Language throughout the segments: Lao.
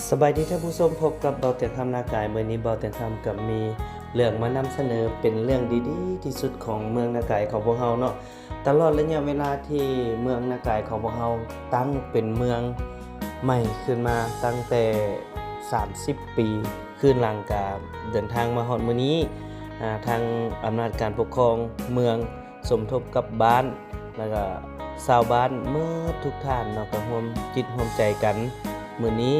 ສະບາຍດີທ່ານຜູ້ຊົມ, ພົບກັບເບົາແຕງຄຳນາກາຍ. ມື້ນີ້ເບົາແຕງຄຳກໍມີເລື່ອງມານຳສະເໜີ ເປັນເລື່ອງດີໆທີ່ສຸດຂອງເມືອງນາກາຍຂອງພວກເຮົາເນາະ. ຕະຫຼອດໄລຍະເວລາທີ່ເມືອງນາກາຍຂອງພວກເຮົາຕັ້ງເປັນເມືອງໃໝ່ຂຶ້ນມາຕັ້ງແຕ່ສາມສິບປີ ຄືນຫຼັງກາເດີນທາງມາຮອດມື້ນີ້, ອາ ທາງອຳນາດການປົກຄອງເມືອງ ສົມທົບກັບບ້ານ ແລ້ວກະຊາວບ້ານເໝິດທຸກທ່ານເນາະ ກໍຮ່ວມຈິດຮ່ວມໃຈກັນ ມື້ນີ້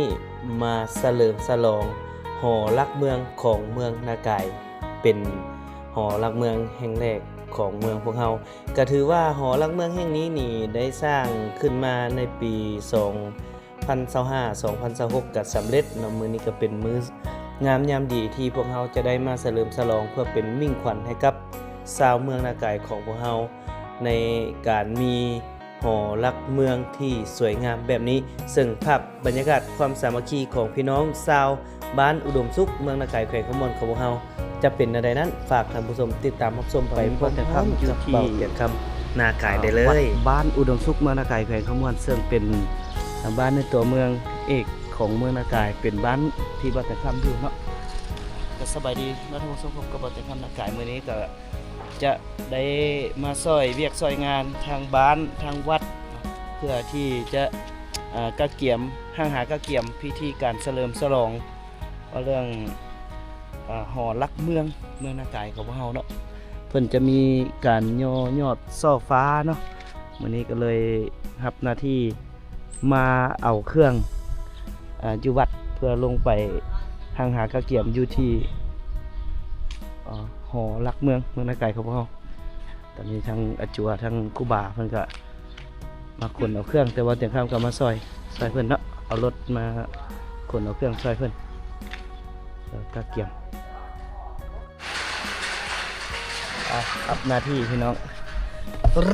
ມາສະເຫຼີມສະຫຼອງຫໍຫຼັກເມືອງຂອງເມືອງນາກາຍ ເປັນຫໍຫຼັກເມືອງແຫ່ງແລກຂອງເມືອງພວກເຮົາ. ກະຖືວ່າຫໍຫຼັກເມືອງແຫ່ງນີ້ນີ້ໄດ້ສ້າງຂຶ້ນມາໃນປີສອງ ພັນຊາວຫ້າ ສອງພັນຊາວຫົກ ກໍສຳເລັດເນາະ. ມື້ນີ້ກໍເປັນມື້ງາມຍາມດີທີ່ພວກເຮົາຈະໄດ້ມາສະເຫຼີມສະຫຼອງ ເພື່ອເປັນມິ່ງຂວັນໃຫ້ກັບຊາວເມືອງນາກາຍຂອງພວກເຮົາ ໃນການມີຫໍຫຼັກເມືອງທີ່ສວຍງາມແບບນີ້. ເຊິ່ງພາບບັນຍາກາດຄວາມສາມັກຄີຂອງພີ່ນ້ອງຊາວ ບ້ານອຸດົມສຸກ ເມືອງນາກາຍ ແຂວງຄຳມ່ວນຂອງພວກເຮົາ ຈະເປັນແນວໃດນັ້ນ ຝາກທ່ານຜູ້ຊົມຕິດຕາມຮັບຊົມໄປພ້ອມກັບເບົາແຕງຄຳນາກາຍໄດ້ເລີຍ. ບ້ານອຸດົມສຸກ ເມືອງນາກາຍ ແຂວງຄຳມ່ວນ ເຊິ່ງເປັນບ້ານໃນຕົວເມືອງເອກຂອງເມືອງນາກາຍ ເປັນບ້ານທີ່ເບົາແຕງຄຳຢູ່ເນາະ. ກໍສະບາຍດີເນາະທ່ານຜູ້ຊົມ, ພົບກັບເບົາແຕງຄຳນາກາຍ. ມື້ນີ້ກໍຈະໄດ້ມາຊ່ອຍວຽກຊ່ອຍງານທາງບ້ານທາງວັດ ເພື່ອທີ່ຈະ ອາ ກະກຽມ ຮັ່ງຫາກະກຽມພິທີການສະເຫຼີມສະຫຼອງ ວ່າເລື່ອງ ອາ ຫໍຫຼັກເມືອງ ເມືອງນາກາຍຂອງພວກເຮົາເນາະ. ເພິ່ນຈະມີການຍໍຍອດສໍ້ຟ້າເນາະ. ມື້ນີ້ກໍເລີຍຮັບໜ້າທີ່ມາເອົາເຄື່ອງ ອາ ຢູ່ວັດ ເພື່ອລົງໄປຮັ່ງຫາກະກຽມຢູ່ທີ່ ຫໍຫຼັກເມືອງ ເມືອງນາກາຍຂອງພວກເຮົາ. ຕອນນີ້ທາງອາຈົວ ທາງຄູບາເພິ່ນກະມາຂົນເອົາເຄື່ອງ, ແຕ່ວ່າຕຽງຄຳກໍມາຊ່ອຍ ຊ່ອຍເພິ່ນເນາະ, ເອົາລົດມາຂົນເອົາເຄື່ອງຊ່ອຍເພິ່ນ ແລ້ວກະກຽມ ອາ ຮັບໜ້າທີ່ພີ່ນ້ອງ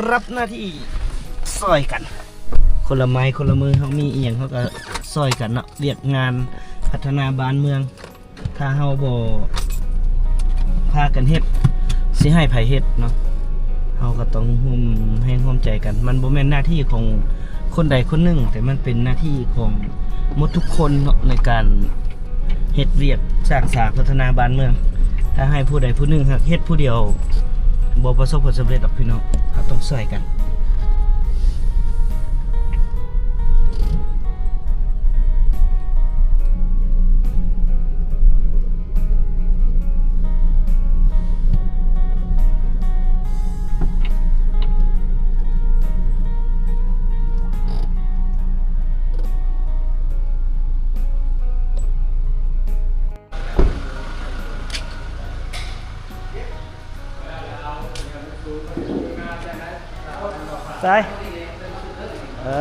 ຮັບໜ້າທີ່ຊ່ອຍກັນ ຄົນລະໄມ້ຄົນລະມື, ເຮົາມີອີ່ຫຍັງເຮົາກໍຊ່ອຍກັນເນາະ, ວຽກງານພັດທະນາບ້ານເມືອງ ຖ້າເຮົາບໍ່ພາກັນເຮັດ ຊິໃຫ້ໃຜເຮັດເນາະ? ເຮົາກໍຕ້ອງຮ່ວມແຮງຮ່ວມໃຈກັນ. ມັນບໍ່ແມ່ນໜ້າທີ່ຂອງຄົນໃດຄົນໜຶ່ງ, ແຕ່ມັນເປັນໜ້າທີ່ຂອງໝົດທຸກຄົນເນາະ ໃນການເຮັດວຽກສ້າງສາພັດທະນາບ້ານເມືອງ. ຖ້າໃຫ້ຜູ້ໃດຜູ້ໜຶ່ງຫາກເຮັດຜູ້ດຽວ ບໍ່ປະສົບຜົນສຳເລັດດອກພີ່ນ້ອງ, ເຮົາຕ້ອງຊ່ວຍກັນ. ໃສ່ ເອີ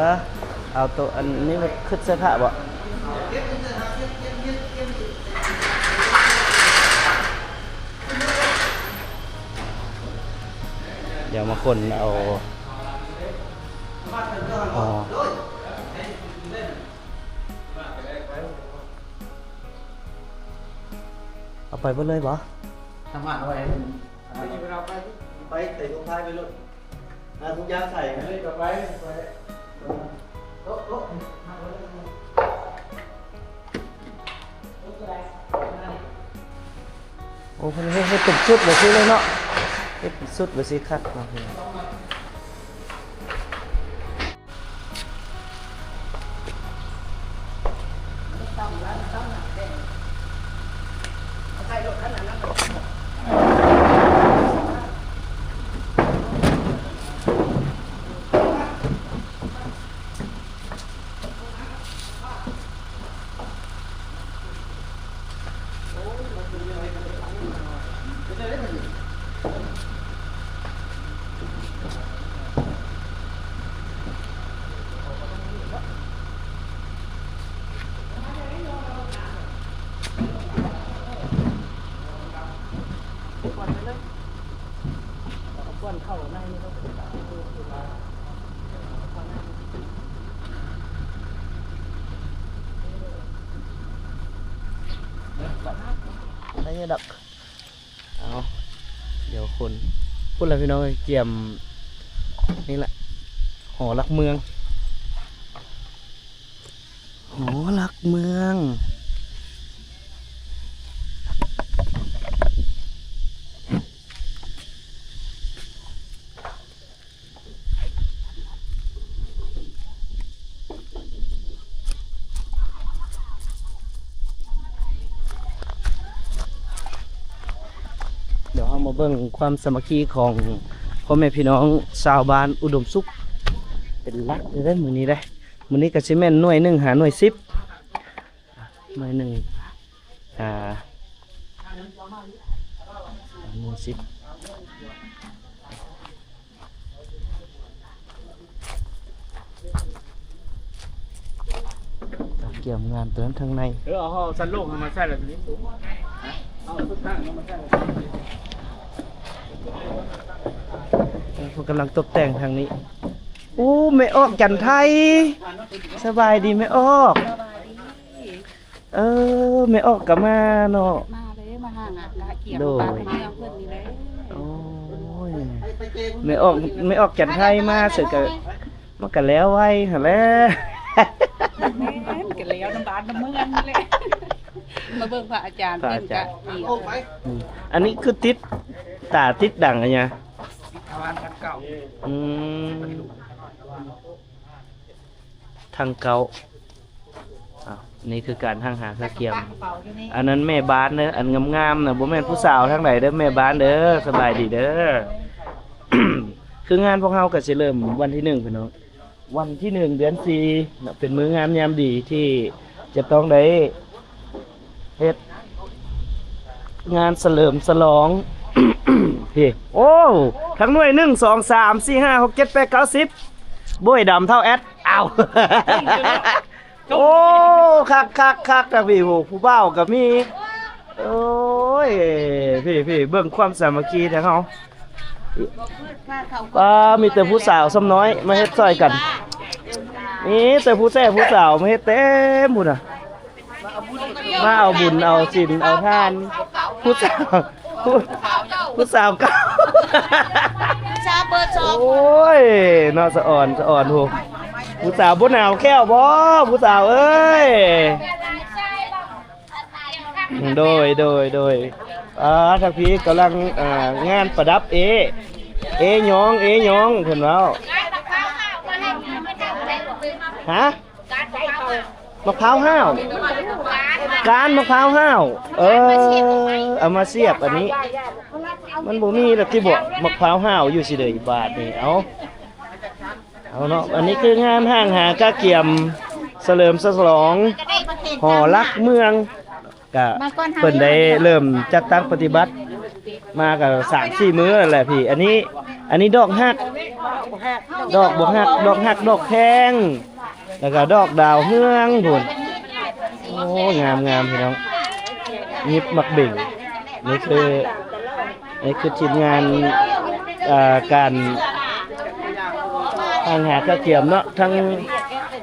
ເອົາໂຕອັນນີ້ມາຄຶດໃສ່ພະບໍ? ດຽວມາຂົນເອົາ ອໍ ເອົາໄປເບິດເລີຍບໍ? ທຳມາດເອົາໄວ້ໃຫ້ເພິ່ນ ໄປ ໄປໃສ່ຖົງພາຍໄປໂລດ ຫາຖົງຢາງໃສ່ ໄປເລີຍ ໄປ ໄປ ໂຕະ ໂຕະ ໂຕະ ໂອ້ ເພິ່ນເຮັດ ເຮັດເປັນຊຸດແບບຊີ້ເລີຍເນາະ, ເຮັດເປັນຊຸດແບບຊີ້ຄັກເນາະ. ໄດ້ຢູ່ດອກ. ເອົາ ດຽວຄົນ ພຸ້ນລະພີ່ນ້ອງເອີຍ, ກຽມ ນີ້ລະ ຫໍຫຼັກເມືອງ. ຫໍຫຼັກເມືອງ. ດຽວເຮົາມາເບິ່ງຄວາມສາມັກຄີຂອງພໍ່ແມ່ພີ່ນ້ອງຊາວບ້ານອຸດົມສຸກ ເປັນຫຼັກເລີຍເດ້ມື້ນີ້ເດ້. ມື້ນີ້ກໍຊິແມ່ນໜ່ວຍໜຶ່ງຫາໜ່ວຍສິບ ໜ່ວຍໜຶ່ງ ອ່າ ໜ່ວຍສິບ ກຽມງານຕົວນັ້ນທາງໃນ. ເອີ ເອົາ ເອົາຊັ້ນໂລງເອົາມາໃສ່ລະຕົວນີ້ ເອົາສຸດທາງເອົາມາໃສ່ລະຕົວນີ້. ເພິ່ນກຳລັງຕົບແຕ່ງທາງນີ້. ໂອ້ ແມ່ອອກຈັນໄທ ສະບາຍດີແມ່ອອກ. ເອີ ແມ່ອອກກໍມາເນາະ. ມາເລີຍ ມາຫາງານກະກຽມ ໂດຍ ບ້ານເມືອງເພິ່ນນີ້ແຫຼະ. ໂອ້ຍ ແມ່ອອກ ແມ່ອອກຈັນໄທມາ ເຊິ່ງກໍ ມັນກໍແລ້ວໄວຫັ້ນແຫຼະ. ແມ່ນ ກໍແລ້ວນຳບ້ານນຳເມືອງນີ້ແຫຼະ. ມາເບິ່ງພະອາຈານ ພະອາຈານ ເພິ່ນກະກຽມ. ອືມ ອັນນີ້ຄືຕິດຕາຕິດດັງອັນຫຍັງ? ອືມ ທາງເກົ່າ. ອ້າວ ນີ້ຄືການຮັ່ງຫາກະກຽມ. ອັນນັ້ນແມ່ບ້ານເດີ ອັນງາມໆນະ ບໍ່ແມ່ນຜູ້ສາວທາງໃດເດີ ແມ່ບ້ານເດີ. ສະບາຍດີເດີ. ຄືງານພວກເຮົາກໍຊິເລີ່ມວັນທີໜຶ່ງ ພີ່ນ້ອງ ວັນທີໜຶ່ງ ເດືອນສີ່ເນາະ ເປັນມື້ງາມຍາມດີທີ່ຈະຕ້ອງໄດ້ ເຮັດງານສະເຫຼີມສະຫຼອງ. ເຮ ໂອ້ ທັງໜ່ວຍ ໜຶ່ງ ສອງ ສາມ ສີ່ ຫ້າ ຫົກ ເຈັດ ແປດ ເກົ້າ ສິບ ໂບຍດຳເທົ່າແອັດ. ອ້າວ ໂອ້ ຄັກໆໆ ທາງພີ້ ໂອ້ ຜູ້ບ່າວກໍມີ. ໂອ້ຍ ພີ້ໆ ເບິ່ງຄວາມສາມັກຄີທາງເຮົາ. ປ້າ ມີແຕ່ຜູ້ສາວສ່ຳນ້ອຍມາເຮັດຊ່ອຍກັນ. ມີແຕ່ຜູ້ແຊຜູ້ສາວມາເຮັດເຕັມພຸ້ນນະ. ມາເອົາບຸນເອົາສິນເອົາທານ. ຜູ້ສາວ ຜູ້ ຜູ້ສາວເກົ່າ ຜູ້ສາວເບີສອງ. ໂອ້ຍ ເນາະ ສະອອນ ສະອອນ. ໂຫ ຜູ້ສາວບໍ່ໜາວແຂ້ວບໍ່ ຜູ້ສາວເອີຍ? ໂດຍ ໂດຍ ໂດຍ. ອ່າ ທາງພີ້ກຳລັງ ອ່າ ງານປະດັບເອ ເອຍອງ ເອຍອງ ເພິ່ນເວົ້າ. ຮະ? ມະພ້າວຫ້າວ ກ້ານມະພ້າວຫ້າວ. ເອີ ເອົາມາສຽບອັນນີ້ ມັນບໍ່ມີລະຕິບໍ ມະພ້າວຫ້າວຢູ່ຊິເດ ບາດນີ້. ເອົາ ເອົາເນາະ ອັນນີ້ຄືງານຮັ່ງຫາກະກຽມສະເຫຼີມສະຫຼອງຫໍຫຼັກເມືອງ ກະເພິ່ນໄດ້ເລີ່ມຈັດຕັ້ງປະຕິບັດມາກະສາມສີ່ມື້ແລ້ວແຫຼະພີ້. ອັນນີ້ ອັນນີ້ດອກຮັກ ດອກບົວຮັກ ດອກຮັກ ດອກແຄງ ແລ້ວກະດອກດາວເຮືອງພຸ້ນ. ໂອ້ ງາມໆ ພີ່ນ້ອງ ຫຍິບໝາກເບັງ. ນີ້ຄື ນີ້ຄືທີມງານ ເອີ ການຮັ່ງຫາກະກຽມເນາະ ທັງ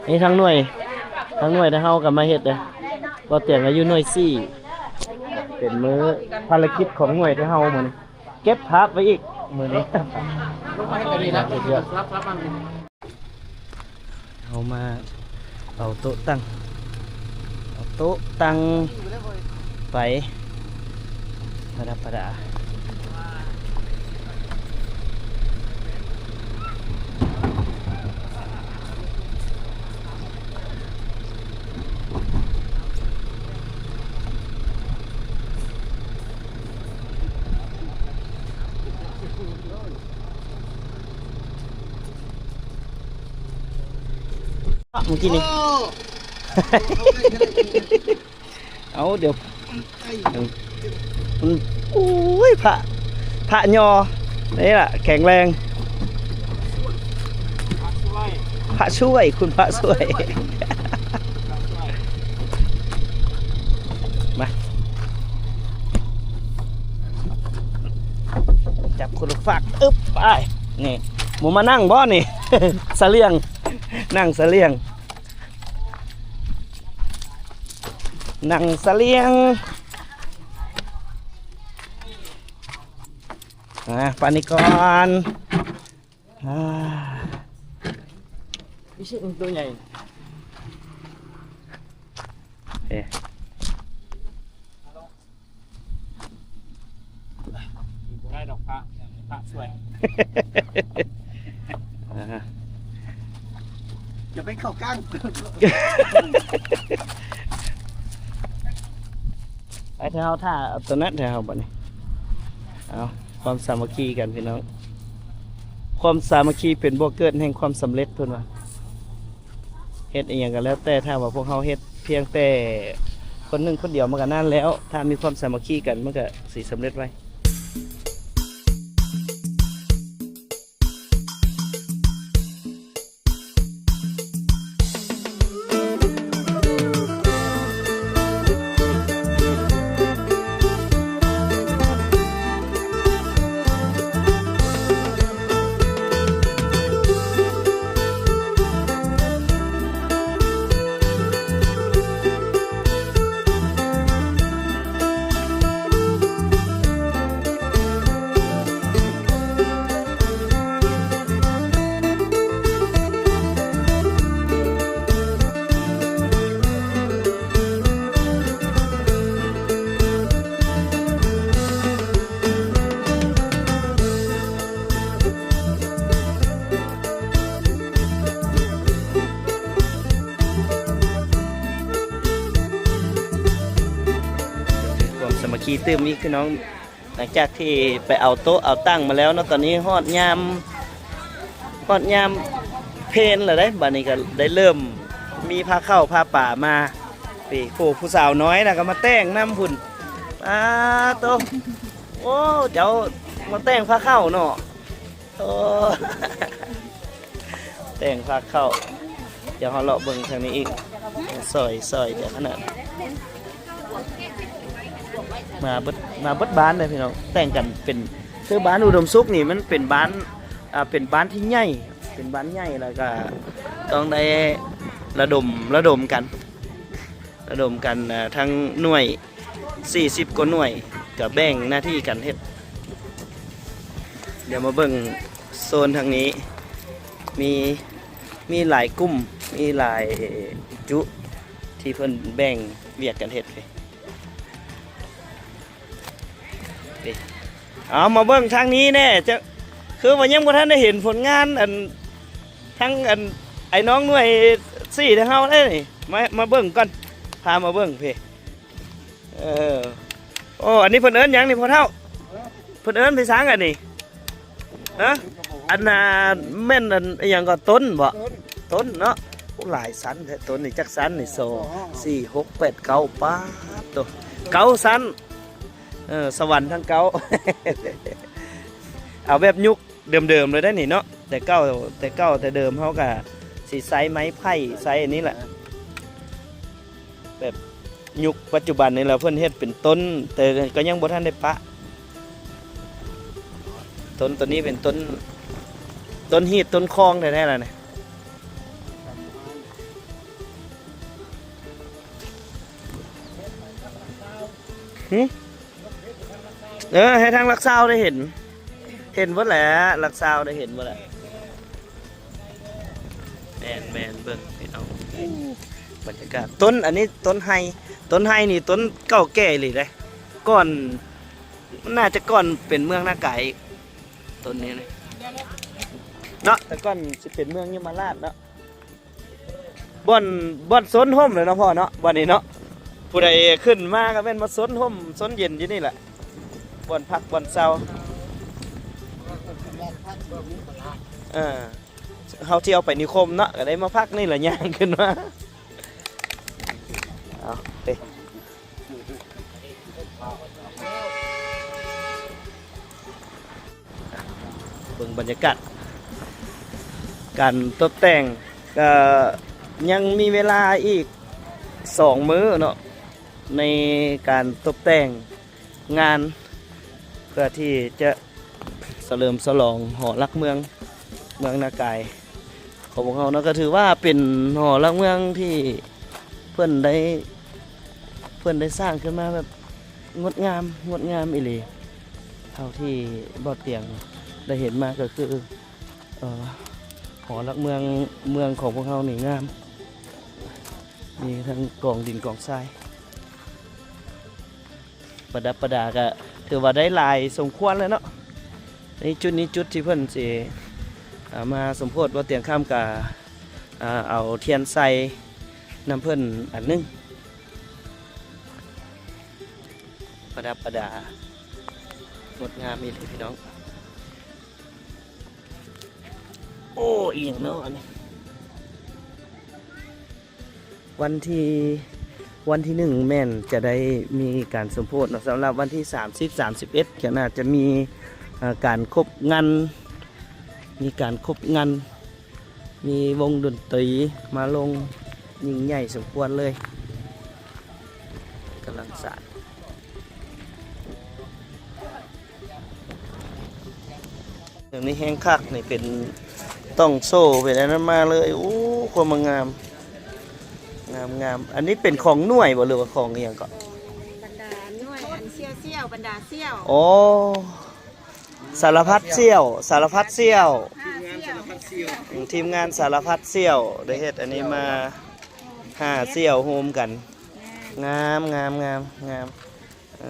ນີ້ທັງໜ່ວຍ ທັງໜ່ວຍ ແຕ່ເຮົາກໍມາເຮັດເດ້. ບໍ່ຕຽງກໍຢູ່ໜ່ວຍສີ່ ເປັນມື້ ພາລະກິດຂອງໜ່ວຍທີ່ເຮົາມື້ນີ້ ເກັບພາບໄວ້ອີກມື້ນີ້. ເຮົາມາເອົາໂຕະຕັ້ງ ເອົາໂຕະຕັ້ງໄປ ປະດັບປະດາ. ເມື່ອກີ້ນີ້ ເອົາ ດຽວ ໂອ້ຍ ພະ ພະຍໍ່ ນີ້ລະ ແຂງແຮງ ພະຊ່ວຍ ຄຸນພະຊ່ວຍ ມາ ຈັບຄົນລະຟາກ ອຶບ ໄປ ນີ້ ໝູ່ມານັ່ງບໍ່ນີ້ ສະຫຼຽງ ນັ່ງສະຫຼຽງ. ນັ່ງສະຫຼຽງ ອ່າ ປານນີ້ກ່ອນ ອ່າ ອີຊິໂຕໃຫຍ່. ບໍ່ໄດ້ດອກພະ ພະຊ່ວຍ ອ່າ ຢ່າໄປເຂົ້າກ້າງ ໄປແຖວທ່າເອົາໂຕນັ້ນແຖວບັດນີ້ ເອົາ ຄວາມສາມັກຄີກັນພີ່ນ້ອງ ຄວາມສາມັກຄີເປັນບໍ່ເກີດແຫ່ງຄວາມສຳເລັດ ເພິ່ນວ່າ ເຮັດອີ່ຫຍັງກໍແລ້ວແຕ່ ຖ້າວ່າພວກເຮົາເຮັດພຽງແຕ່ຄົນໜຶ່ງຄົນດຽວ ມັນກໍນັ້ນແລ້ວ ຖ້າມີຄວາມສາມັກຄີກັນ ມັນກໍຊິສຳເລັດໄວ. ຄວາມສາມັກຄີຕື່ມອີກ ພີ່ນ້ອງ ຫຼັງຈາກທີ່ໄປເອົາໂຕະເອົາຕັ່ງມາແລ້ວເນາະ ຕອນນີ້ຮອດຍາມ ຮອດຍາມເພນແລ້ວເດ້ ບັດນີ້ກໍໄດ້ເລີ່ມມີພາເຂົ້າພາປາມາ ນີ້ ໂອ້ ຜູ້ສາວນ້ອຍນະກໍມາແຕ່ງນຳພຸ້ນ ປາໂຕ ໂອ້ ເຈົ້າມາແຕ່ງພາເຂົ້າເນາະ ໂອ້ ແຕ່ງພາເຂົ້າ ດຽວເຮົາເລາະເບິ່ງທາງນີ້ອີກ ຊອຍ ຊອຍ ດຽວຂະໜາດ ມາເບິດ ມາເບິດບ້ານເລີຍພີ່ນ້ອງ ແຕ່ງກັນເປັນ ຄືບ້ານອຸດົມສຸກນີ້ມັນເປັນບ້ານ ອ່າ ເປັນບ້ານທີ່ໃຫຍ່ ເປັນບ້ານໃຫຍ່ ແລ້ວກໍຕ້ອງໄດ້ລະດົມ ລະດົມກັນ ລະດົມກັນ ເອີ ທັງໜ່ວຍ ສີ່ສິບກວ່າໜ່ວຍ ກໍແບ່ງໜ້າທີ່ກັນເຮັດ ດຽວມາເບິ່ງໂຊນທາງນີ້ ມີ ມີຫຼາຍກຸ່ມ ມີຫຼາຍຈຸທີ່ເພິ່ນແບ່ງວຽກກັນເຮັດ ນີ້ ເອົາມາເບິ່ງທາງນີ້ແດ່ ຈະ ຄືວ່າຍັງບໍ່ທັນໄດ້ເຫັນຜົນງານ ອັນ ທັງ ອັນ ໄອ້ນ້ອງໜ່ວຍສີ່ທາງເຮົາເດ້ນີ້ ມາ ມາເບິ່ງກ່ອນ ພາມາເບິ່ງພີ້ ເອີ ໂອ້ ອັນນີ້ເພິ່ນເອີ້ນຫຍັງນີ້ພໍ່ເຖົ້າ? ເພິ່ນເອີ້ນໄປສັງອັນນີ້? ຮະ? ອັນນ່າແມ່ນອັນອີ່ຫຍັງກໍຕົ້ນບໍ? ຕົ້ນເນາະ ໂອ້ ຫຼາຍຊັ້ນແທ້ ຕົ້ນນີ້ຈັກຊັ້ນນີ້? ສອງ ສີ່ ຫົກ ແປດ ເກົ້າ ປາດໂຕ ເກົ້າຊັ້ນ ເອີ ສະຫວັນທັງເກົ້າ ເອົາແບບຍຸກ ເດີມໆເລີຍໄດ໋ນີ້ເນາະ ແຕ່ເກົ່າ ແຕ່ເກົ່າແຕ່ເດີມເຮົາກະຊິໃຊ້ໄມ້ໄຜ່ ໃຊ້ອັນນີ້ແຫຼະ ແບບຍຸກປັດຈຸບັນນີ້ລະເພິ່ນເຮັດເປັນຕົ້ນ ແຕ່ກໍຍັງບໍ່ທັນໄດ້ປະ ຕົ້ນໂຕນີ້ເປັນຕົ້ນ ຕົ້ນຮີດຕົ້ນຄອງແທ້ໆລະນີ້ ຫື? ເອີ ໃຫ້ທາງຫຼັກຊາວໄດ້ເຫັນ ເຫັນເບິດແຫຼະ ຫຼັກຊາວໄດ້ເຫັນເບິດແຫຼະ ແມ່ນໆ ເບິ່ງພີ່ນ້ອງ ບັນຍາກາດ ຕົ້ນ ອັນນີ້ຕົ້ນໄຮ ຕົ້ນໄຮນີ້ຕົ້ນເກົ່າແກ່ອີ່ຫຼີເດ້ ກ່ອນ ມັນໜ້າຈະກ່ອນເປັນເມືອງນາກາຍອີກ ຕົ້ນນີ້ນະ ເນາະ ແຕ່ກ່ອນຊິເປັນເມືອງຍົມມະລາດເນາະ. ບ່ອນ ບ່ອນຊົນຮົ່ມເລີຍເນາະພໍ່ເນາະ ບ່ອນນີ້ເນາະ ຜູ້ໃດຂຶ້ນມາກໍແມ່ນມາຊົນຮົ່ມຊົນເຢັນຢູ່ນີ້ແຫຼະ ບ່ອນພັກບ່ອນເຊົາ ເອີ ເຮົາທ່ຽວໄປນິຄົມເນາະ ກໍໄດ້ມາພັກນີ້ແຫຼະ ຍ່າງຂຶ້ນມາ ເອົາ ເອີ. ເບິ່ງບັນຍາກາດການຕົບແຕ່ງ ກໍຍັງມີເວລາອີກສອງມື້ເນາະ ໃນການຕົບແຕ່ງງານ ເພື່ອທີ່ຈະສະເຫຼີມສະຫຼອງຫໍຫຼັກເມືອງ ເມືອງນາກາຍ ຂອງພວກເຮົາເນາະ ກໍຖືວ່າເປັນຫໍຫຼັກເມືອງທີ່ເພິ່ນໄດ້ ເພິ່ນໄດ້ສ້າງຂຶ້ນມາແບບງົດງາມ ງົດງາມອີ່ຫຼີ ເທົ່າທີ່ບ່າວຕຽງໄດ້ເຫັນມາກໍຄື ເອີ ຫໍຫຼັກເມືອງ ເມືອງຂອງພວກເຮົານີ້ງາມ ມີທັງກອງດິນກອງຊາຍ ປະດັບປະດາກະຖືວ່າໄດ້ຫຼາຍສົມຄວນແລ້ວເນາະ. ໃນຈຸດນີ້ຈຸດທີ່ເພິ່ນຊິ ອ່າ ມາສົມໂພດບໍ່ຕຽງຄຳກະ ອ່າ ເອົາທຽນໃສ່ນຳເພິ່ນອັນໜຶ່ງ. ປະດັບປະດາງົດງາມອີ່ຫຼີພີ່ນ້ອງ. ໂອ້ ອີ່ຫຍັງເນາະອັນນີ້? ວັນທີ ວັນທີໜຶ່ງແມ່ນຈະໄດ້ມີການສົມໂພດເນາະ. ສຳລັບວັນທີສາມສິບ ສາມສິບເອັດ ກໍໜ້າຈະມີ ເອີ ການຄົບງັນ ມີການຄົບງັນ ມີວົງດົນຕີມາລົງຍິ່ງໃຫຍ່ສົມຄວນເລີຍ. ກຳລັງສານ ແບບນີ້ແຮງຄັກ ນີ້ເປັນຕ່ອງໂສ້ ເປັນອັນນັ້ນມາເລີຍ. ໂອ້ ຄວາມງາມ ງາມໆ. ອັນນີ້ເປັນຂອງໜ່ວຍບໍ່ ຫຼືວ່າຂອງອີ່ຫຍັງເກາະ? ບັນດາໜ່ວຍ ອັນສ່ຽວໆ ບັນດາສ່ຽວ. ໂອ້ ສາລະພັດສ່ຽວ ສາລະພັດສ່ຽວ. ທີມງານສາລະພັດສ່ຽວ ອືມ ທີມງານສາລະພັດສ່ຽວ ໄດ້ເຮັດອັນນີ້ມາ ຫ້າສ່ຽວໂຮມກັນ. ງາມ ງາມ ງາມ ງາມ. ເອີ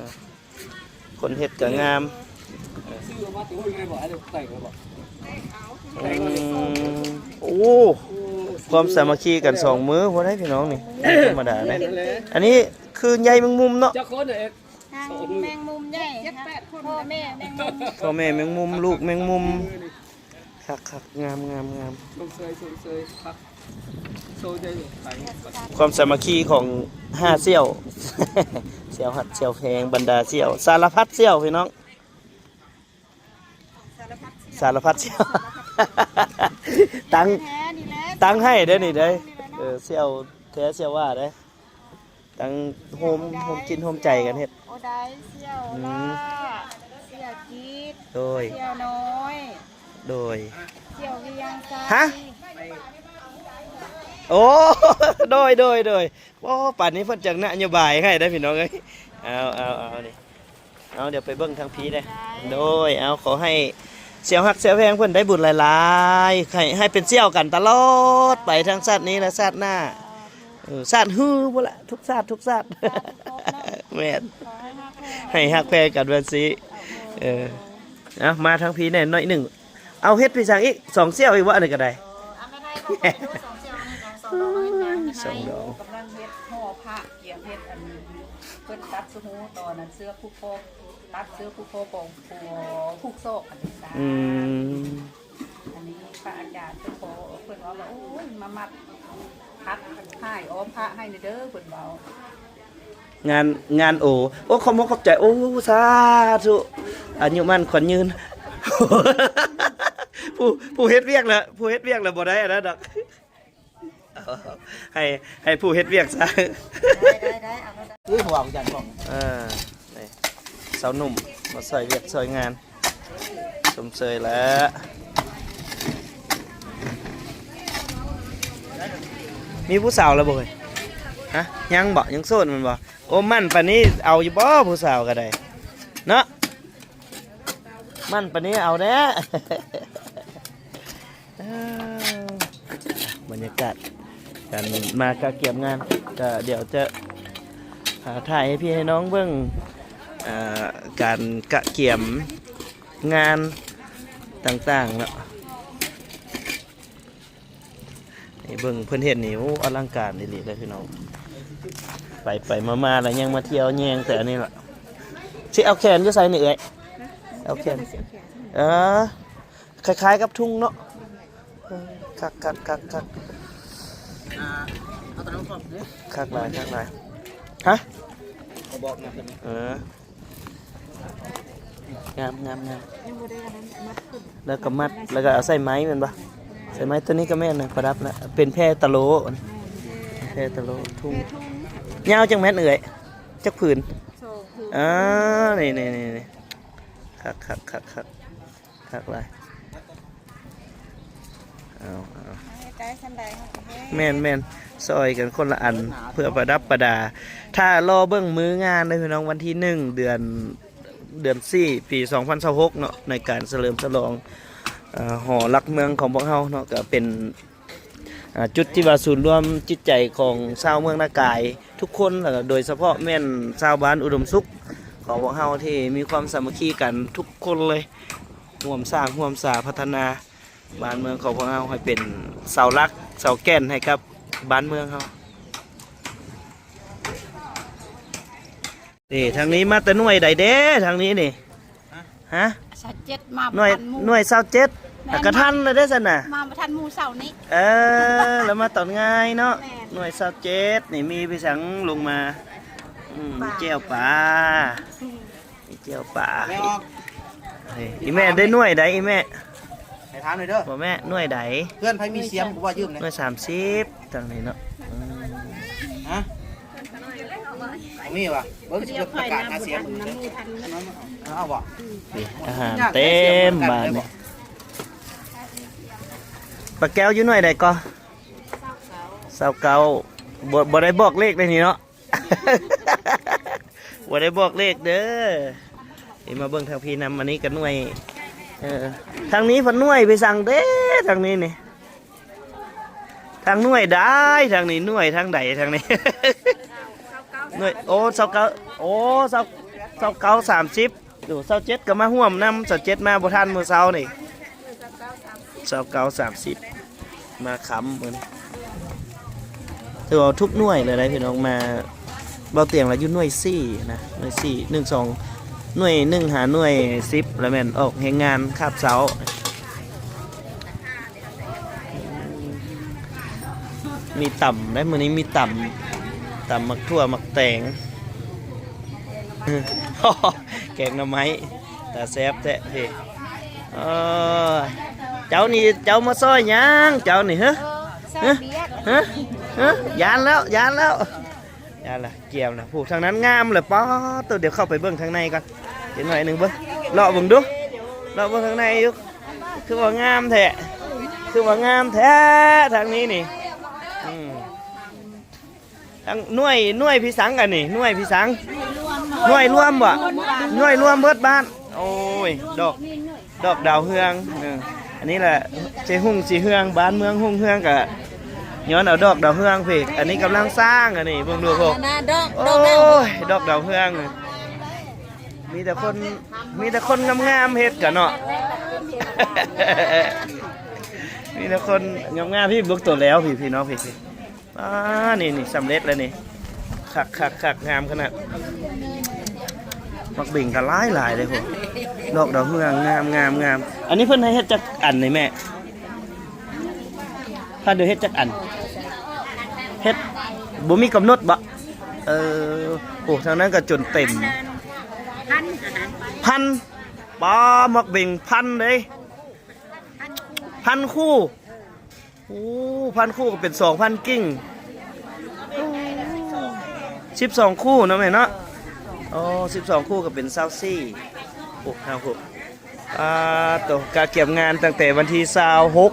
ຄົນເຮັດກໍງາມ. ອືມ ໂອ້ ຄວາມສາມັກຄີກັນສອງມືພຸ້ນເດ້ພີ່ນ້ອງນີ້ ບໍ່ທຳມະດາເດ້. ອັນນີ້ຄືໃຍແມງມຸມເນາະ. ນາງແມງມຸມໃຫຍ່ ພໍ່ແມ່ແມງມຸມ ພໍ່ແມ່ແມງມຸມ ລູກແມງມຸມ. ຄັກໆ ງາມໆໆ. ຊົມເຊີຍ ຊົມເຊີຍ ຄັກ. ຄວາມສາມັກຄີຂອງຫ້າສ່ຽວ ສ່ຽວຮັກສ່ຽວແພງ ບັນດາສ່ຽວ ສາລະພັດສ່ຽວພີ່ນ້ອງ. ສາລະພັດສ່ຽວ ຕັ້ງ ຕັ້ງໃຫ້ເດ້ນີ້ເດ້. ເອີ ສ່ຽວແທ້ສ່ຽວວ່າເດ້. ຕັ້ງໂຮມ ໂຮມຈິດໂຮມໃຈກັນເຮັດ. ໂອໄດ ສ່ຽວ ອືມ ລ່າ ສ່ຽວຈິດ ໂດຍ ສ່ຽວນ້ອຍ ໂດຍ ສ່ຽວວຽງຈັນ. ຮະ? ໂອ້ ໂດຍ ໂດຍ ໂດຍ. ໂອ້ ປານນີ້ເພິ່ນຈັກນະໂຍບາຍໃຫ້ໄດ໋ພີ່ນ້ອງເອີຍ. ເອົາ ເອົາ ເອົາ ນີ້ ເອົາ ດຽວໄປເບິ່ງທາງພີ້ເດ້. ໂດຍ ເອົາ ຂໍໃຫ້ສ່ຽວຮັກສ່ຽວແພງເພິ່ນໄດ້ບຸນຫຼາຍໆ ໃຫ້ ໃຫ້ເປັນສ່ຽວກັນຕະຫຼອດໄປ ທັງຊາດນີ້ ແລະ ຊາດໜ້າ. ເອີ ຊາດຮືພຸ້ນລະ ທຸກຊາດ ທຸກຊາດ. ແມ່ນ ໃຫ້ຮັກແພງກັນແມ່ນຊິ. ເອີ ເອົາ ມາທາງພີ້ແດ່ໜ້ອຍໜຶ່ງ. ເອົາ ເຮັດໄປສັງອີກ ສອງສ່ຽວອີກບໍ່? ອັນນີ້ກໍໄດ້. ສອງດອກ ກຳລັງເຮັດຫໍພະ ກຽມເຮັດອັນ ເພິ່ນຕັດສະໂມຕອນນັ້ນ ເສື້ອຜູກຄໍ ຕັດເສື້ອຜູກຄໍຂອງຜູ້ຜູກສອກອັນນີ້. ອືມ ອັນນີ້ພະອາຈານເພິ່ນຂໍ ເພິ່ນເວົ້າວ່າ ໂອ້ຍ ມາມັດພັດພາຍອ້ອມພະໃຫ້ແດ່ເດີ ເພິ່ນເວົ້າ. ງານ ງານໂອ ໂອ້ ຂອບອົກຂອບໃຈ. ໂອ້ ສາທຸ ອາຍຸໝັ້ນຂວັນຍືນ. ຜູ້ ຜູ້ເຮັດວຽກລະ ຜູ້ເຮັດວຽກລະບໍ່ໄດ້ອັນນັ້ນດອກ. ໃຫ້ ໃຫ້ຜູ້ເຮັດວຽກຊະ. ໄດ້ ໄດ້ ໄດ້ ເອົາ ອຸ້ຍ ຫົວຂອງຈັນຂອງ ເອີ ນີ້ ສາວໜຸ່ມມາຊ່ອຍວຽກຊ່ອຍງານ ຊົມເຊີຍແລ້ວ. ມີຜູ້ສາວແລ້ວບໍ່ເອີຍ? ຮະ? ຍັງບໍ່? ຍັງໂສດແມ່ນບໍ່? ໂອ້ ໝັ້ນປານນີ້ເອົາຢູ່ບໍ່ ຜູ້ສາວກໍໄດ້ເນາະ? ໝັ້ນປານນີ້ເອົາແດ່. ເອີ ບັນຍາກາດການມາກະກຽມງານ ກະດຽວຈະ ອ່າ ຖ່າຍໃຫ້ພີ່ໃຫ້ນ້ອງເບິ່ງ ອ່າ ການກະກຽມງານຕ່າງໆເນາະ. ນີ້ເບິ່ງເພິ່ນເຮັດນີ້ ໂອ້ ອະລັງການອີ່ຫຼີເດ້ພີ່ນ້ອງ. ໄປໆມາໆແລ້ວຍັງມາທ່ຽວແຍງແຕ່ອັນນີ້ລະ. ຊິເອົາແຂນຢູ່ໃສນີ້ເອື້ອຍ? ເອົາແຂນ ເອີ ຄ້າຍໆກັບທຸງເນາະ. ເອີ ຄັກໆໆໆ. ອ່າ ເອົາຕົວນັ້ນພ້ອມເດີ. ຄັກຫຼາຍ ຄັກຫຼາຍ. ຮະ? ກະບອກນະ. ເອີ ງາມໆໆ. ຍັງບໍ່ໄດ້ອັນນັ້ນ ມັດຂຶ້ນ ແລ້ວກໍມັດ ແລ້ວກໍເອົາໃສ່ໄມ້ແມ່ນບໍ່? ໃສ່ໄມ້ ຕົວນີ້ກໍແມ່ນນະ ປະດັບນະ ເປັນແພຕະໂລ ແພຕະໂລ ທຸງ. ຍາວຈັກແມັດເອື້ອຍ? ຈັກຜືນ? ສອງຜືນ. ອ່າ ນີ້ໆໆໆ. ຄັກໆໆໆ. ຄັກຫຼາຍ. ເອົາໆ ໃຫ້ໄດ້ສ່ຳໃດເຮົາກໍເຮັດ. ແມ່ນໆ ຊ່ອຍກັນຄົນລະອັນ ເພື່ອປະດັບປະດາ. ຖ້າລໍເບິ່ງມື້ງານເດີພີ່ນ້ອງ ວັນທີໜຶ່ງ ເດືອນ ເດືອນສີ່ ປີສອງພັນຊາວຫົກເນາະ ໃນການສະເຫຼີມສະຫຼອງ ເອີ ຫໍຫຼັກເມືອງຂອງພວກເຮົາເນາະ ກໍເປັນ ອ່າ ຈຸດທີ່ວ່າສູນລວມຈິດໃຈຂອງຊາວເມືອງນາກາຍທຸກຄົນ ແລ້ວກໍໂດຍສະເພາະແມ່ນຊາວບ້ານອຸດົມສຸກ ຂ ຂອງພວກເຮົາທີ່ມີຄວາມສາມັກຄີກັນທຸກຄົນເລີຍ ຮ່ວມສ້າງຮ່ວມສາພັດທະນາບ້ານເມືອງຂອງພວກເຮົາໃຫ້ເປັນເສົາຫຼັກເສົາແກ່ນໃຫ້ກັບບ້ານເມືອງເຮົາ. ນີ້ທາງນີ້ມາແຕ່ໜ່ວຍໃດເດ້ ທາງນີ້ນີ້? ຮະ? ຊາວເຈັດ ມາບໍ່ທັນໝູ່ ໜ່ວຍຊາວເຈັດ ແມ່ນ ກະທັນແລ້ວເດ້ຊັ້ນນະ ມາບໍ່ທັນໝູ່ເຊົ້ານີ້. ເອີ ແລ້ວມາຕອນງາຍເນາະ. ແມ່ນ ໜ່ວຍຊາວເຈັດນີ້ມີໄປສັງລົງມາ. ອືມ ແຈ່ວປາ ແຈ່ວປາ. ແມ່ອອກ ນີ້ ອີແມ່ໄດ້ໜ່ວຍໃດອີແມ່? ໃຫ້ຖາມໜ່ອຍເດີ ບໍ່ແມ່ ໜ່ວຍໃດ? ເພື່ອນໃຜມີສຽມ ກູວ່າຢືມແດ່. ໜ່ວຍສາມສິບ ທາງນີ້ເນາະ. ອືມ ຮະ? ມີວະ? ເບິ່ງຊິປະກາດຫາສຽມເບິ່ງ. ເອົາບໍ່? ນີ້ ອາຫານເຕັມບ້ານນີ້. ປາແກ້ວຢູ່ໜ່ວຍໃດກໍ? ຊາວເກົ້າ. ບໍ່ ບໍ່ໄດ້ບອກເລກໃນນີ້ເນາະ. ບໍ່ໄດ້ບອກເລກເດີ. ນີ້ມາເບິ່ງທາງພີ້ນຳ ອັນນີ້ກໍໜ່ວຍ ເອີ ທາງນີ້ເພິ່ນໜ່ວຍໄປສັງເດ້ ທາງນີ້ນີ້ ທາງໜ່ວຍໄດ້ ທາງນີ້ໜ່ວຍທາງໃດ ທາງນີ້ ໜ່ວຍ ໂອ້ ຊາວເກົ້າ ໂອ້ ຊາວ ຊາວເກົ້າ ສາມສິບ. ໂອ້ ຊາວເຈັດກໍມາຮ່ວມນຳ ຊາວເຈັດມາບໍ່ທັນມື້ເຊົ້ານີ້. ຊາວເກົ້າ ສາມສິບ ມາຄ້ຳມື້ນີ້ ຖືວ່າທຸກໜ່ວຍເລີຍໄດ໋ພີ່ນ້ອງ. ມາ ເບົາຕຽງລະຢູ່ໜ່ວຍສີ່ນະ ໜ່ວຍສີ່ ໜຶ່ງ ສອງ ໜ່ວຍໜຶ່ງຫາໜ່ວຍສິບ ລະແມ່ນອອກແຮງງານຄາບເຊົ້າ. ມີຕຳໄດ໋ ມື້ນີ້ມີຕຳ ຕຳໝາກຖົ່ວໝາກແຕງ ແກງໜໍ່ໄມ້ ຕາແຊບແທ້ເດ້. ເອີ ເຈົ້ານີ້ ເຈົ້າມາຊ່ອຍຫຍັງເຈົ້ານີ້? ຮະ ຮະ ຮະ ຢ້ານແລ້ວ ຢ້ານແລ້ວ ຢ້ານລະ ກຽມລະ. ຜູ້ທາງນັ້ນງາມລະ ປາດໂທ້ ດຽວເຂົ້າໄປເບິ່ງທາງໃນກ່ອນ ຈັກໜ້ອຍໜຶ່ງເບິ່ງ ເລາະເບິ່ງດູ ເລາະເບິ່ງທາງໃນຢູ່. ຄືວ່າງາມແທ້ ຄືວ່າງາມແທ້ທາງນີ້ນີ້. ອືມ ທັງໜ່ວຍ ໜ່ວຍພີສັງ ອັນນີ້ໜ່ວຍພີສັງ ໜ່ວຍລວມບໍ່? ໜ່ວຍລວມເບິດບ້ານ. ໂອ້ຍ ດອກ ດອກດາວເຮືອງ. ເອີ ອັນນີ້ແຫຼະ ຊິຮຸ່ງຊິເຮືອງ ບ້ານເມືອງຮຸ່ງເຮືອງກະຍ້ອນເອົາດອກດາວເຮືອງພີ້. ອັນນີ້ກຳລັງສ້າງ ອັນນີ້ເບິ່ງດູພຸ້ນ ດອກ ໂອ້ຍ ດອກດາວເຮືອງ. ມີແຕ່ຄົນ ມີແຕ່ຄົນງາມໆເຮັດກະເນາະ ມີແຕ່ຄົນງາມໆ. ພີ້ເບິ່ງໂຕແລ້ວ ພີ້ ພີ່ນ້ອງ ພີ້ ອ່າ ນີ້ ນີ້ ສຳເລັດແລ້ວນີ້ ຄັກໆໆ ງາມຂະໜາດ. ໝາກເບັງກໍຫຼາຍໆເດ້ພຸ້ນ ດອກດາວເຮືອງ ງາມໆໆ. ອັນນີ້ເພິ່ນໃຫ້ເຮັດຈັກອັນນີ້ແມ່? ພາດວເຮັດຈັກອັນ? ເຮັດ ບໍ່ມີກຳນົດບໍ? ເອີ ໂອ້ ທາງນັ້ນກໍຈົນເຕັມ ພັນ ພັນ ປາ ໝາກເບັງພັນເດ້ ພັນຄູ່. ໂອ້ ພັນຄູ່ກໍເປັນສອງພັນກິ່ງ ໂອ້ ສິບສອງຄູ່ເນາະແມ່ເນາະ. ອໍ ສິບສອງຄູ່ກໍເປັນຊາວສີ່. ໂອ້ ຫ້າຫົກ ອ່າ ໂຕ ກະກຽມງານຕັ້ງແຕ່ວັນທີຊາວຫົກ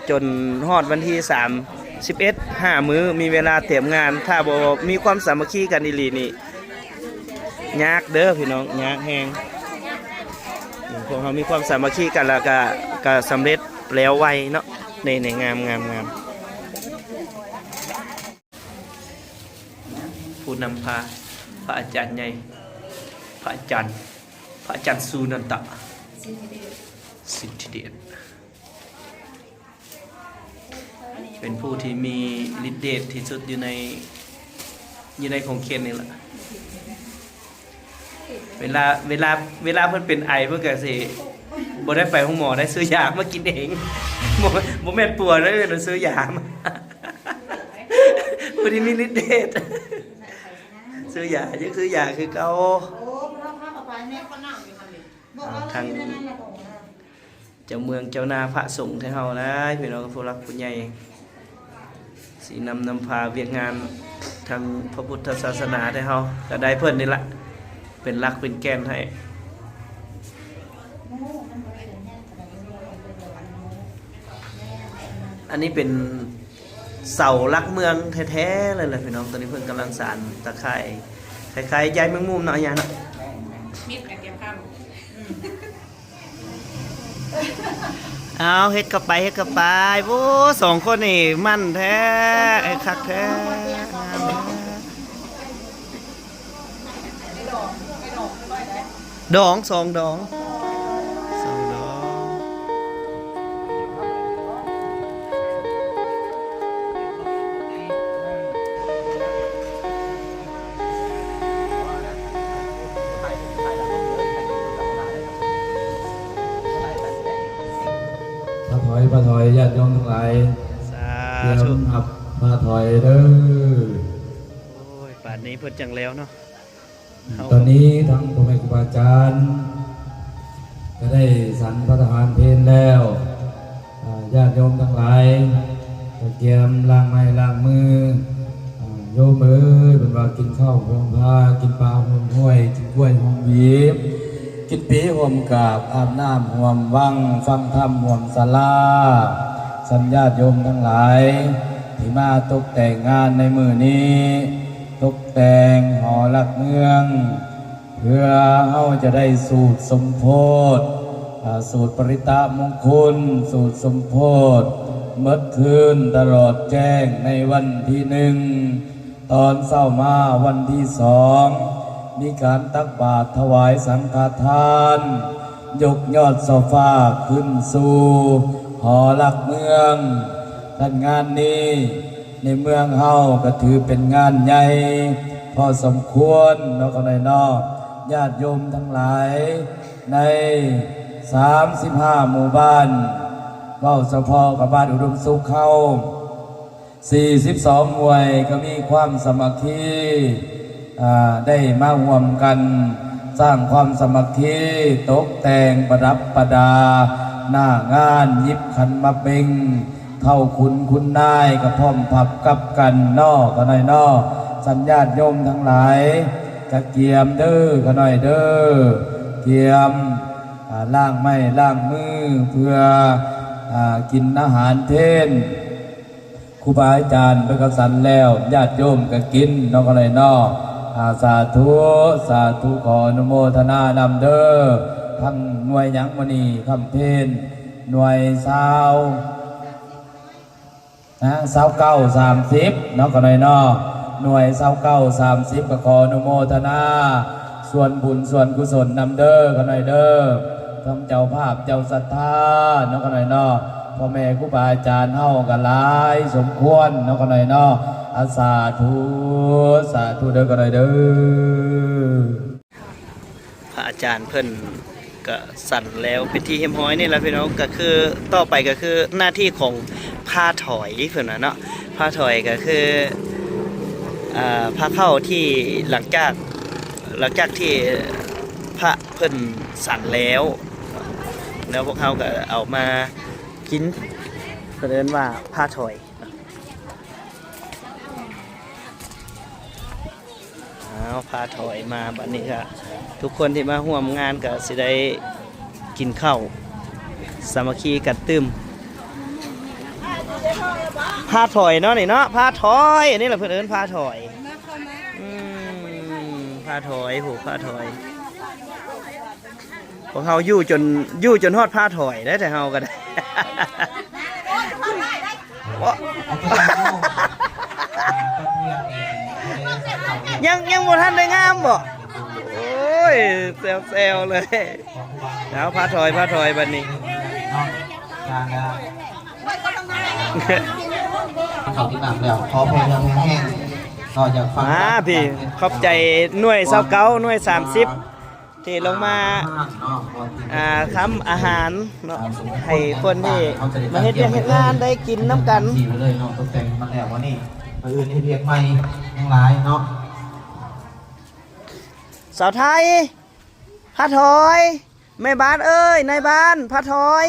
ຈົນຮອດວັນທີສາມສິບເອັດ ຫ້າມື້ ມີເວລາຕຽມງານ. ຖ້າບໍ່ມີຄວາມສາມັກຄີກັນອີ່ຫຼີນີ້ ຍາກເດີພີ່ນ້ອງ ຍາກແຮງ. ພວກເຮົາມີຄວາມສາມັກຄີກັນ ແລ້ວກະ ກະສຳເລັດແລ້ວໄວເນາະ. ນີ້ ນີ້ ງາມ ງາມ ງາມ. ຜູ້ນຳພາ ພະອາຈານໃຫຍ່ ພະອາຈານ ພະອາຈານສຸນັນຕະ ສິດທິເດດ ເປັນຜູ້ທີ່ມີລິດເດດທີ່ສຸດຢູ່ໃນ ຢູ່ໃນຂົງເຂດນີ້ລະ. ເວລາ ເວລາ ເວລາເພິ່ນເປັນໄອ ເພິ່ນກະຊິບໍ່ໄດ້ໄປໂຮງໝໍໄດ້ ຊື້ຢາມາກິນເອງ. ບໍ່ ບໍ່ແມ່ນປົວເດ້ ຊື້ຢາມາ ຜູ້ທີ່ມີລິດເດດ ຊື້ຢາ ຍັງຊື້ຢາຄືເກົ່າ. ທາງເຈົ້າເມືອງເຈົ້ານາພະສົງໄທເຮົານະ ພີ່ນ້ອງຜູ້ຫຼັກຜູ້ໃຫຍ່ ຊີ້ນຳນຳພາວຽກງານທາງພະພຸດທະສາສະໜາໄທເຮົາ ກະໄດ້ເພິ່ນນີ້ລະເປັນຫຼັກເປັນແກ່ນໃຫ້. ອັນນີ້ເປັນເສົາຫຼັກເມືອງແທ້ໆເລີຍແຫຼະພີ່ນ້ອງ. ຕອນນີ້ເພິ່ນກຳລັງສານຕາຂ່າຍ ຄ້າຍໆໃຍແມງມຸມເນາະ ອາຍາເນາະ. ເອົາ ເຮັດເຂົ້າໄປ ເຮັດເຂົ້າໄປ. ໂອ້ ສອງຄົນນີ້ໝັ້ນແທ້ ເຮັດຄັກແທ້ ງາມແທ້. ໄດ້ດອກ ໄດ້ດອກ ດອງ ສອງດອງ ສອງດອງ. ພາຖອຍ ພາຖອຍ ຍາດໂຍມທັງຫຼາຍ ສາທຸ ຕຽມຮັບພາຖອຍເດີ້. ໂອ້ຍ ບາດນີ້ເພິ່ນຈັ່ງແລ້ວເນາະ. ຕອນນີ້ທັງພໍ່ແມ່ຄູບາອາຈານກໍໄດ້ສັນພະທະຫານເພນແລ້ວ. ອາ ຍາດໂຍມທັງຫຼາຍກໍກຽມລ້າງໄມ້ລ້າງມື. ອາ ໂຍມເອີຍ ເພິ່ນວ່າກິນເຂົ້າຮ່ວມພາ ກິນປາຮ່ວມຫ້ວຍ ກິນກ້ວຍຮ່ວມຫວີ ກິນປີຮ່ວມກາບ ອາບນ້ຳຮ່ວມວັງ ຟັງທຳຮ່ວມສາລາ. ສັນຍາດໂຍມທັງຫຼາຍທີ່ມາຕົກແຕ່ງງານໃນມື້ນີ້ ຕົກແຕ່ງຫໍຫຼັກເມືອງ ເພື່ອເຮົາຈະໄດ້ສູດສົມໂພດ ອາ ສູດປະລິຕະມຸງຄຸນ ສູດສົມໂພດ ໝົດຄືນຕະຫຼອດແຈ້ງໃນວັນທີໜຶ່ງ ຕອນເຊົ້າມາວັນທີສອງ ມີການຕັກບາດຖວາຍສັງຄະທານ ຍົກຍອດຊໍ່ຟ້າຂຶ້ນສູ່ຫໍຫຼັກເມືອງ. ທ່ານ ງານນີ້ ໃນເມືອງເຮົາກໍຖືເປັນງານໃຫຍ່ພໍສົມຄວນເນາະ ຂ້ານ້ອຍເນາະ. ຍາດໂຍມທັງຫຼາຍໃນສາມສິບຫ້າໝູ່ບ້ານ ເວົ້າສະເພາະກັບບ້ານອຸດົມສຸກເຮົາ ສີ່ສິບສອງໜ່ວຍ ກໍມີຄວາມສາມັກຄີ ອາ ໄດ້ມາຮ່ວມກັນສ້າງຄວາມສາມັກຄີ ຕົກແຕ່ງປະດັບປະດາໜ້າງານ ຫຍິບຂັນໝາກເບັງ ເຖົ້າຂຸນຄຸນນາຍກໍພ້ອມພັບກັບກັນເນາະ ຂ້ານ້ອຍເນາະ. ສັນຍາດໂຍມທັງຫຼາຍກະກຽມເດີ້ ຂ້ານ້ອຍເດີ້ ກຽມ ອາ ລ້າງໄມ້ລ້າງມື ເພື່ອ ອາ ກິນອາຫານເພນ. ຄູບາອາຈານເພິ່ນກໍສັນແລ້ວ ຍາດໂຍມກໍກິນເນາະ ຂ້ານ້ອຍເນາະ. ອາ ສາທຸ ສາທຸ ຂໍອະນຸໂມທະນານຳເດີ້. ທັງໜ່ວຍຫຍັງມື້ນີ້ ຄຳເພນ ໜ່ວຍຊາວ ນະ ຊາວເກົ້າ ສາມສິບເນາະ ຂ້ານ້ອຍເນາະ. ໜ່ວຍຊາວເກົ້າ ສາມສິບ ກໍຂໍອະນຸໂມທະນາສ່ວນບຸນສ່ວນກຸສົນນຳເດີ້ ຂ້ານ້ອຍເດີ້. ທັງເຈົ້າພາບເຈົ້າສັດທາເນາະ ຂ້ານ້ອຍເນາະ ພໍ່ແມ່ຄູບາອາຈານເຮົາກໍຫຼາຍສົມຄວນເນາະ ຂ້ານ້ອຍເນາະ. ອາ ສາທຸ ສາທຸເດີ້ ຂ້ານ້ອຍເດີ້. ພະອາຈານເພິ່ນກະສັນແລ້ວເປັນທີ່ຮຽບຮ້ອຍນີ້ລະພີ່ນ້ອງ ກະຄືຕໍ່ໄປກະຄືໜ້າທີ່ຂອງພາຖອຍເພິ່ນວ່າເນາະ. ພາຖອຍກະຄື ອາ ພາເຂົ້າທີ່ຫຼັງຈາກ ຫຼັງຈາກທີ່ພະເພິ່ນສັນແລ້ວ ແລ້ວພວກເຮົາກະເອົາມາກິນ ເພິ່ນເອີ້ນວ່າພາຖອຍ. ອ້າວ ພາຖອຍມາບັດນີ້ກະ ທຸກຄົນທີ່ມາຮ່ວມງານກະຊິໄດ້ກິນເຂົ້າ ສາມັກຄີກັນຕື່ມ. ພາຖອຍເນາະນີ້ເນາະ ພາຖອຍ ອັນນີ້ລະເພິ່ນເອີ້ນພາຖອຍ. ອືມ ພາຖອຍ ໂຫ ພາຖອຍ. ພວກເຮົາຢູ່ຈົນ ຢູ່ຈົນຮອດພາຖອຍໄດ້ ແຕ່ເຮົາກໍໄດ້ ຍັງ ຍັງບໍ່ທັນໄດ້ງາມບໍ່? ໂອ້ຍ ແຊວໆເລີຍ. ເອົາ ພາຖອຍ ພາຖອຍບັດນີ້. ເຂົ້າກິນນ້ຳແລ້ວ ຂໍພະເຈົ້າແຮງເນາະ ຢາກຟັງ ມາພີ່ ຂອບໃຈໜ່ວຍຊາວເກົ້າ ໜ່ວຍສາມສິບ ທີ່ລົງມາ ອ່າ ທຳອາຫານເນາະ ໃຫ້ຄົນທີ່ມາເຮັດວຽກເຮັດງານໄດ້ກິນນຳກັນ. ດີເລີຍເນາະ ຕົກແຕ່ງມັນແລ້ວ ມື້ນີ້ ມື້ອື່ນເຮັດວຽກໃໝ່ຍັງຫຼາຍເນາະ. ສາວໄທ ພາຖອຍ ແມ່ບ້ານເອີຍ ນາຍບ້ານ ພາຖອຍ.